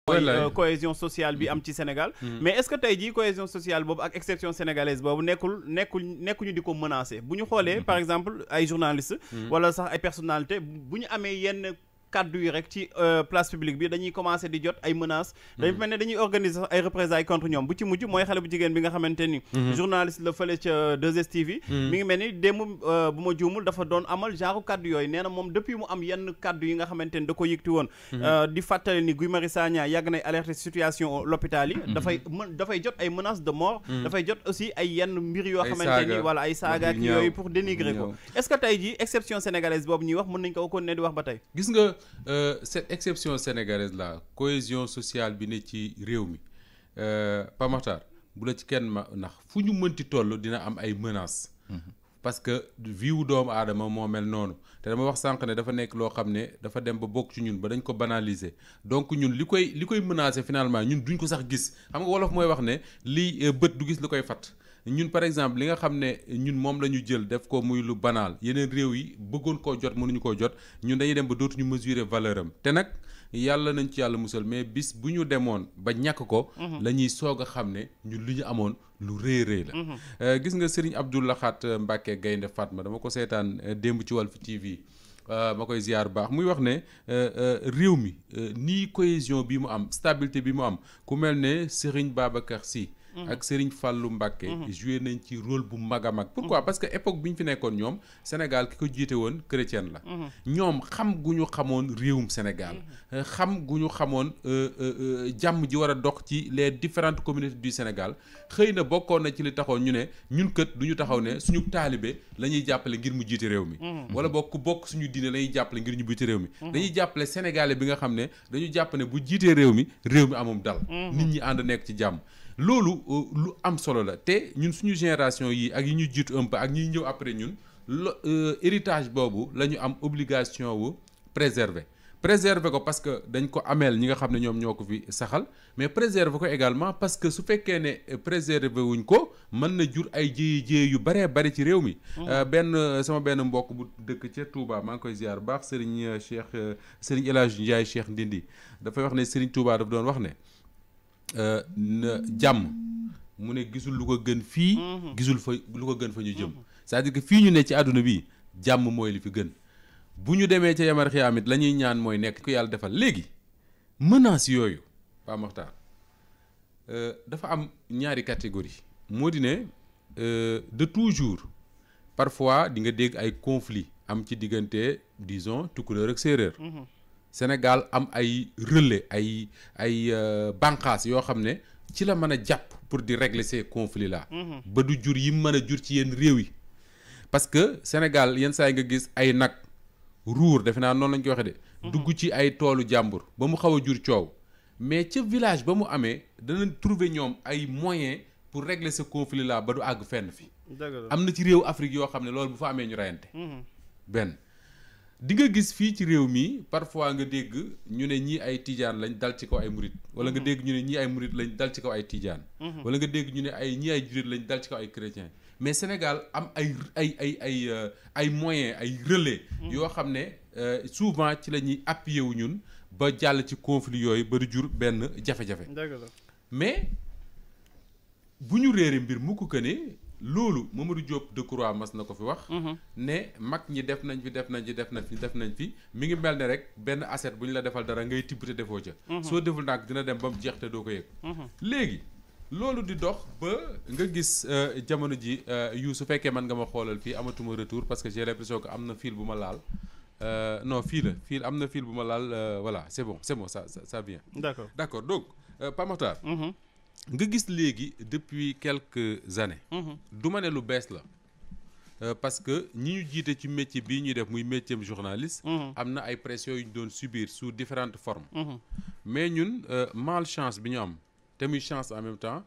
mooy cohésion sociale bi am ci Sénégal. mais est-ce que tey jii cohésion sociale boobu ak exception sénégalaise boobu nekkuñu di ko menacer bu ñu xoolee par exemple ay journalistes. wala sax ay personnalités bu ñu amee yenn kaddu yi rek ci place publique bi dañuy commencer di jot ay menaces. dañu mel ne dañuy organiser sax ay représailles contre ñoom bu ci mujj mooy xale bu jigéen bi nga xamante ni. journaliste la fële ca 2STV. mi ngi mel ni démb bu ma juumul dafa doon amal genre kaddu yooyu nee na moom depuis mu am yenn kaddu yi nga xamante ni da ko yëgti woon. di fàttali ni Guy Marius Sagna yàgg nay alerter situation l'hôpital yi. dafay jot ay menaces de mort. dafay jot aussi ay yenn mbir yoo xamante ni wala ay saaga ak yooyu pour dénigrer ko. est-ce que tey jii exception sénégalaise boobu ñuy wax mën nañ ko continuer di wax ba tey. gis nga cette exception sénégalaise là cohésion sociale bi ne ci réew mi Pa Makhtar bu la ci kenn ma ndax fu ñu mënti toll dina am ay menaces. parce que vie wu doomu aadama moo mel noonu te dama wax sànq ne dafa nekk loo xam ne dafa dem ba bokk ci ñun ba dañ ko banaliser donc ñun li koy menacer finalement ñun duñ ko sax gis xam nga wolof mooy wax ne lii bët du gis lu koy fat ñun par exemple li nga xam ne ñun moom la ñu jël def ko muy lu banal yeneen réew yi bëggoon koo jot mënuñu koo jot ñun dañuy dem ba dootuñu mesurer valeur am te nag yàlla nañ ci yàlla musal mais bis bu ñu demoon ba ñàkk ko la ñuy soog a xam ne ñun li ñu amoon lu rëy la gis nga Serigne Abdou Lahat Mbacké Gaynde Fatma dama ko seetaan démb ci Walf TV ma koy ziar baax muy wax ne réew mi nii cohésion bi mu am stabilité bi mu am ku mel ne Serigne Babacar Sy ak Serigne Fallou Mbacké joué nañ ci rôle bu mag a mag pourquoi parce que époque bi ñu fi nekkoon ñoom Sénégal ki ko jiite woon chrétienne la ñoom xam gu ñu xamoon réewum Sénégal xam gu ñu xamoon jàmm ji war a dox ci les différentes communautés du Sénégal xëy na bokkoon na ci li taxoon ñu ne ñun kët du ñu taxaw ne suñu taalibe la ñuy jàppale ngir mu jiite réew mi wala bokk suñu diine la ñuy jàppale ngir ñu jiite réew mi dañuy jàppale sénégalais bi nga xam ne dañu jàpp ne bu jiitee réew mi amum dal nit ñi ànd nekk ci jàmm loolu lu am solo la te ñun suñu génération yi ak yi ñu jiitu un peu ak ñiy ñëw après ñun héritage boobu la ñu am obligation wu préserver ko parce que dañ ko ameel ñi nga xam ne ñoom ñoo ko fi saxal mais préserver ko également parce que su fekkee ne préserver wuñ ko mën na jur ay jéye yu baree bari ci réew mi sama benn mbokk bu dëkk ca Touba maa ngi koy ziar baax Serigne El Hadj Ndiaye Cheikh Ndindi dafay wax ne Serigne Touba daf doon wax ne jàmm mu ne gisul lu ko gën fii gisul fa lu ko gën fa ñu jëm c'est-à-dire que fii ñu ne ci àdduna bi jàmm mooy li fi gën bu ñu demee ca yamar xiyaamit la ñuy ñaan mooy nekk ko yàlla defal léegi menaces yooyu Pa Makhtar dafa am ñaari catégorie moo di ne de toujours parfois di nga dégg ay conflits am ci diggante disons tukulóor ak séeréer Sénégal am ay relais ay bànqaas yoo xam ne ci la mën a jàpp pour di régler ces conflits là ba du jur yi mën a jur ci yenn réew yi parce que Sénégal yenn saa yi nga gis ay nag ruur defe naa noonu lañ koy waxee de dugg ci ay toolu jàmbur ba mu xaw a jur coow mais ca village ba mu amee danañ trouver ñoom ay moyens pour régler ce conflit là ba du àgg fenn fi am na ci réew Afrique yoo xam ne loolu bu fa amee ñu reyante benn di nga gis fii ci réew mi parfois nga dégg ñu ne ñii ay tijaan lañ dal ci kaw ay murit wala nga dégg ñu ne ñii ay murit lañ dal ci kaw ay tijaan wala nga dégg ñu ne ñii ay jurit lañ dal ci kaw ay chrétien mais Sénégal am ay moyens ay relais yoo xam ne souvent ci la ñuy appuyer wu ñun ba jàll ci conflit yooyu ba du jur benn jafe-jafe mais bu ñu réere mbir mukk que ne loolu Mamadou Diop Decroix mas na ko fi wax ne mag ñi def nañ fi mi ngi mel ne rek benn assiette bu ñu la defal dara ngay tibb te defoo ca soo deful nag dina dem ba mu jeex te doo ko yëg léegi loolu di dox ba nga gis jamono ji yu su fekkee man nga ma xoolal fii amatuma retour parce que j'ai l'impression que am na fil bu ma laal non fii am na fil bu ma laal voilà c'est bon ça vient d'accord donc Pa Makhtar nga gis léegi depuis quelques années du ma ne lu bees la parce que ñi ñu jiite ci métier bii ñuy def muy métier journaliste am na ay pressions yu ñu doon subir sous différentes formes mais ñun malchance bi ñu am te muy chance en même temps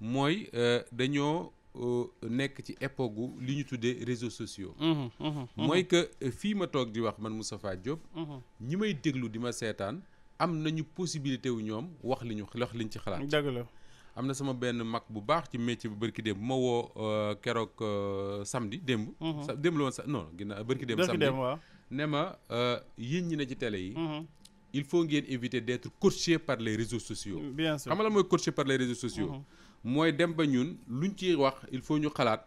mooy dañoo nekk ci époque gu li ñu tuddee réseaux sociaux mooy que fii ma toog di wax man Moustapha Diop ñi may déglu di ma seetaan am nañu possibilité wu ñoom wax liñ ci xalaat dëgg la am na sama benn mag bu baax ci métier bu bërki démb bu ma woo keroog samedi démb la woon non ginnaaw bërki démb samedi ne ma yéen ñi ne ci télé yi il faut ngeen éviter d'être coaché par les réseaux sociaux. bien sûr xam nga la mooy coaché par les réseaux sociaux. mooy dem ba ñun luñ ciy wax il faut ñu xalaat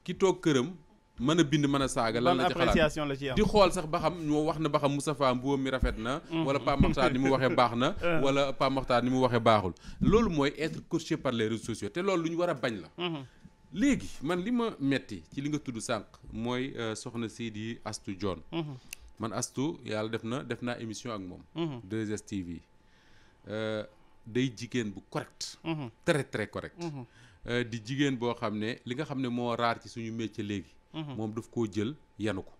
ki toog këram mën a bind mën a saaga. lan la ci xalaat appréciation la ci am di xool sax ba xam ñoo wax na ba xam Moustapha Mbuum mi rafet na. wala Pape Makhtar ni mu waxee baax na. wala Pape Makhtar ni mu waxee baaxul. loolu mooy être coaché par les réseaux sociaux te loolu lu ñu war a bañ la. léegi man li ma metti ci li nga tudd sànq mooy soxna si di Astou Dione. man Astou yàlla def naa émission ak moom. 2STV day jigéen bu correct. très très correct. di jigéen boo xam ne li nga xam ne moo raar ci suñu métier léegi. moom daf koo jël yanu ko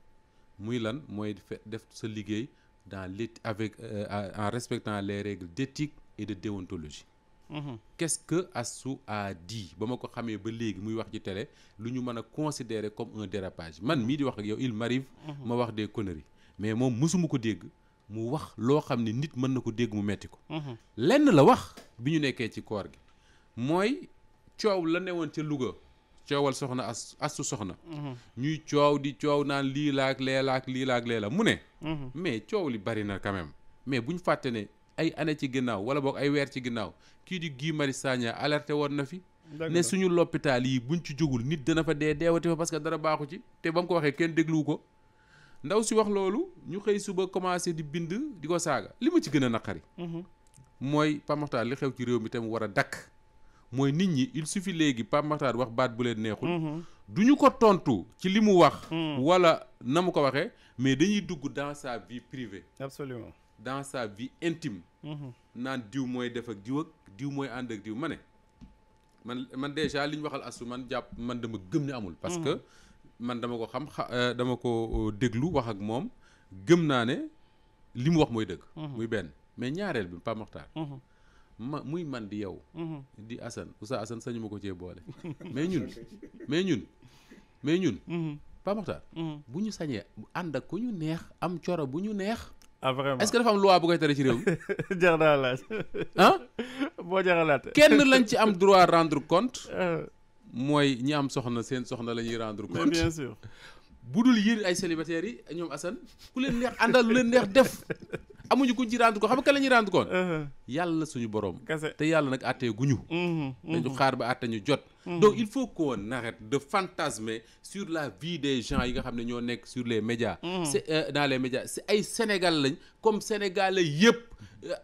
muy lan mooy def sa liggéey dans avec en respectant les règles d'éthique et de déontologie. Qu'est-ce que Astou a dit ba ma ko xamee ba léegi muy wax ci télé lu ñu mën a considérer comme un dérapage man mii di wax ak yow il m'arrive ma wax des conneries mais moom mësuma ko dégg mu wax loo xam ne nit mën na ko dégg mu metti ko. lenn la wax bi ñu nekkee ci koor gi mooy coow la newoon ca Louga coowal soxna Astou soxna. ñuy coow di coow naan lii laak lee laak lii laak lee la mu ne. mais coow li bari na quand même mais bu ñu fàtte ne ay année ci ginnaaw wala boog ay weer ci ginnaaw kii di Guy Marius Sagna alerté woon na fi. ne suñu l'hôpital yi buñ ci jógul nit dana fa deewati fa parce que dara baaxu ci te ba mu ko waxee kenn dégluwu ko. ndaw si wax loolu ñu xëy suba commencé di bind di ko saaga li ma ci gën a naqari. mooy Pape Makhtar li xew ci réew mi tam war a dakk mooy nit ñi il suffit léegi Pape Makhtar wax baat bu leen neexul. du ñu ko tontu ci li mu wax. wala na mu ko waxee mais dañuy dugg dans sa vie privée. absolument dans sa vie intime. naan diw mooy def ak diw mooy ànd ak diw ma ne man déjà li ñu waxal Astou man dama gëm ne amul. parce que man dama ko xam dama ko déglu wax ak moom gëm naa ne li mu wax mooy dëgg. muy benn mais ñaareel bi Pape Makhtar. muy man di yow. di Assane Oustaz Assane sañu ma ko cee boole. mais ñun. Pape Makhtar. bu ñu sañee ànd ak ku ñu neex am coro bu ñu neex. ah vraiment est-ce que dafa am loi bu koy tere ci réew mi. jar naa laaj. ah. boo jaralaate. kenn lañ ci am droit rendre compte. mooy ñi am soxna seen soxna la ñuy rendre compte. bien sûr. bu dul yéen ay célibataires yi ñoom Assane ku leen neex àndal lu leen neex def amuñu kuñ ci rendre compte xam nga kan la ñuy rendre compte. yàlla suñu borom. te yàlla nag àttee guñu. dañu xaar ba àtte ñu jot. donc il faut qu'on arrête de fantasmer sur la vie des gens yi nga xam ne ñoo nekk sur les médias. c'est dans les médias c'est ay Sénégal lañ comme sénégalais yëpp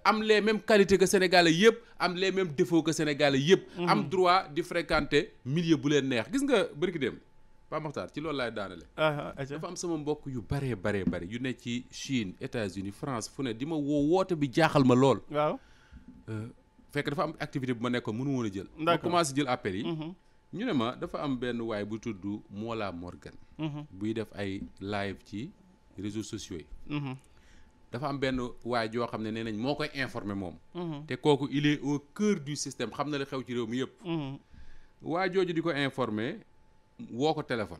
am les mêmes qualités que sénégalais yëpp am les mêmes défauts que sénégalais yëpp. am droit di fréquenter milieu bu leen neex gis nga bërki dem Pape Makhtar ci loolu laay daanale. dafa am sama mbokk yu baree yu ne ci Chine États-Unis France fu ne di ma woote bi jaaxal ma lool. waaw. fekk dafa am activité bu ma nekkoon mënu woon a jël. ma commencé jël appel yi. ñu ne ma dafa am benn waay bu tudd Mola Morgan. buy def ay live ci réseaux sociaux yi. dafa am benn waay joo xam ne nee nañ moo koy informer moom. te kooku il est au cœur du système xam na la xew ci réew mi yëpp. waay jooju di ko informer. woo ko téléphone.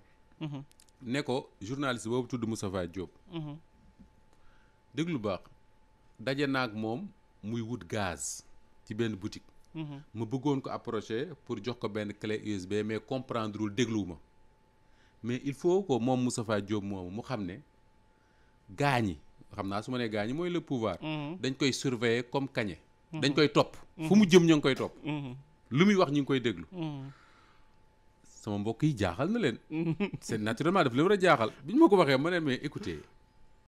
ne ko journaliste boobu tudd Moustapha Diop. déglu baax daje naag moom muy wut gaz ci benn boutique. ma bëggoon ko approcher pour jox ko benn clé USB mais comprendrewul dégluwuma mais il faut que moom Moustapha Diop moomu mu xam ne gaañi xam naa su ma nee gaañi mooy le pouvoir. dañ koy surveiller comme kañe. dañ koy topp. fu mu jëm ñoo ngi koy topp. lu muy wax ñu ngi koy déglu. sama mbokk yi jaaxal na leen. c'est naturellement daf leen war a jaaxal bi ñu ma ko waxee ma ne mais écoutez